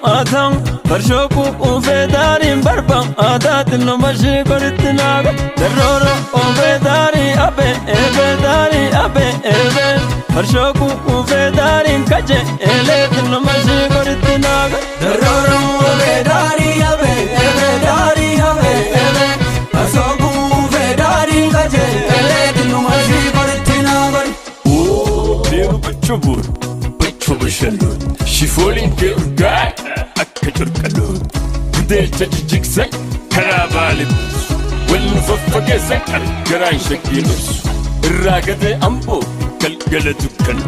barbaadan farshoo kuufee daariin barbaadaa xinnoo ishee goritti naaga darroora oofee daarii abee eebee daarii abee eebee farshoo kuufee daariin kaje eelee xinnoo ishee goritti naaga. Darroora oofee daarii abee eebee daarii abee eebee farsoo kuufee daarii kaje eelee xinnoo ishee goritti naaga. Deemu bichuu bichuu bishaanuu shifooliin kee urgaa akka curqaluu gudeelcha jijjigsan karaa baale buusu wal nu faffageessan garaan shakkii ibsu irraa gadee amboo galgala dukkan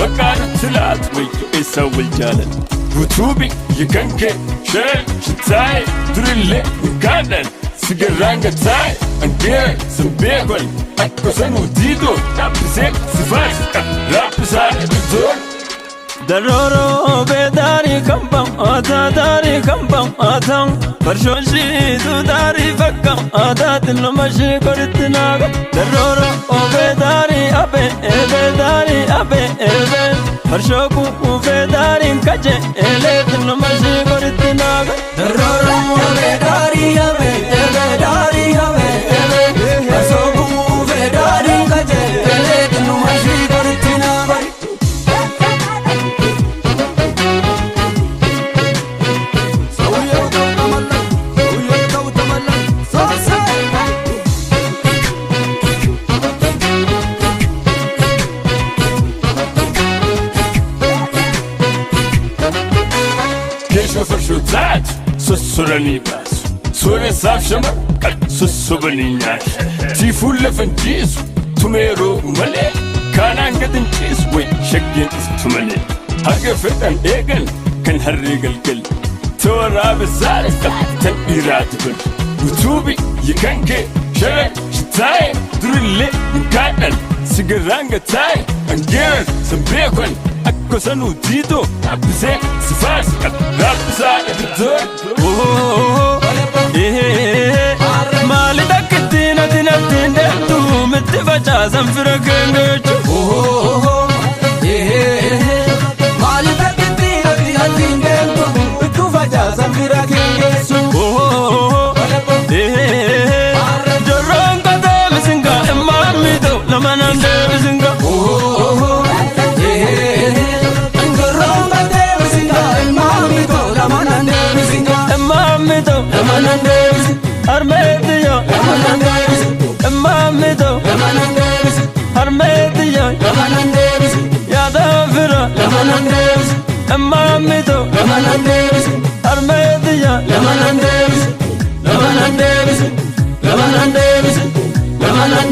maqaa nutti laatu wayyo eessaan wal jaalan guutuu biyya kan kee sharan shittaa'e durillee hin kaadhan sigarraan gataa'e angeera san beekon akka sanuu diidoo dhaabbisee si faarsa raabbisaa iddoon. Darroora oofee daarii kan ba'aataa daarii kan ba'aataa farshoon shiituu daarii fakkaataa xinnoo ishee goritti naaga. Darroora oofee daarii abee eebee daarii abee eebee farshoo kuufee daariin kaje eelee xinnoo ishee goritti naaga. Darroora oofee daarii abee eebee daarii abee eebee farsoo kuufee daarii kaje eelee xinnoo ishee goritti naaga. Keeshoo farshoo taatu sossoranii baasu sooressaaf shamar qal sossobanii nyaatu tiifuun lafan ciisu tumee roobu malee kaanaan gad hin ciisu way shaggeen dhuftu malee haga fedhan eegan kan harree galgal toora tan dhiiraa dubar utuu biyya kan kee sharan shittaa'e durillee hin kaadhan sigarraan gataa'e angeeran san beekon akka sanuu diidoo dhaabbisee si faarsa raabbisaa iddoon. Maali takkitti natti natti deemtu mitti facaasan fira keengeechu. Maali takkitti natti natti deemtu itti facaasan fira keengeessu. Jorroon qotee misinga immaammitu nama nan deebisinga. Jorroon qotee misinga immaammitu lama nan deebisinga. Immaammitu Lama nan deebisi. Harmeetiyo Lama nan deebisi. Immaammitu Lama nan deebisi. Harmeetiyo Lama nan deebisi. Yaada fira Lama nan deebisi. Immaammitu Lama nan deebisi. Harmeetiyo Lama nan deebisi. Lama nan deebisi. Lama nan deebisi. Lama nan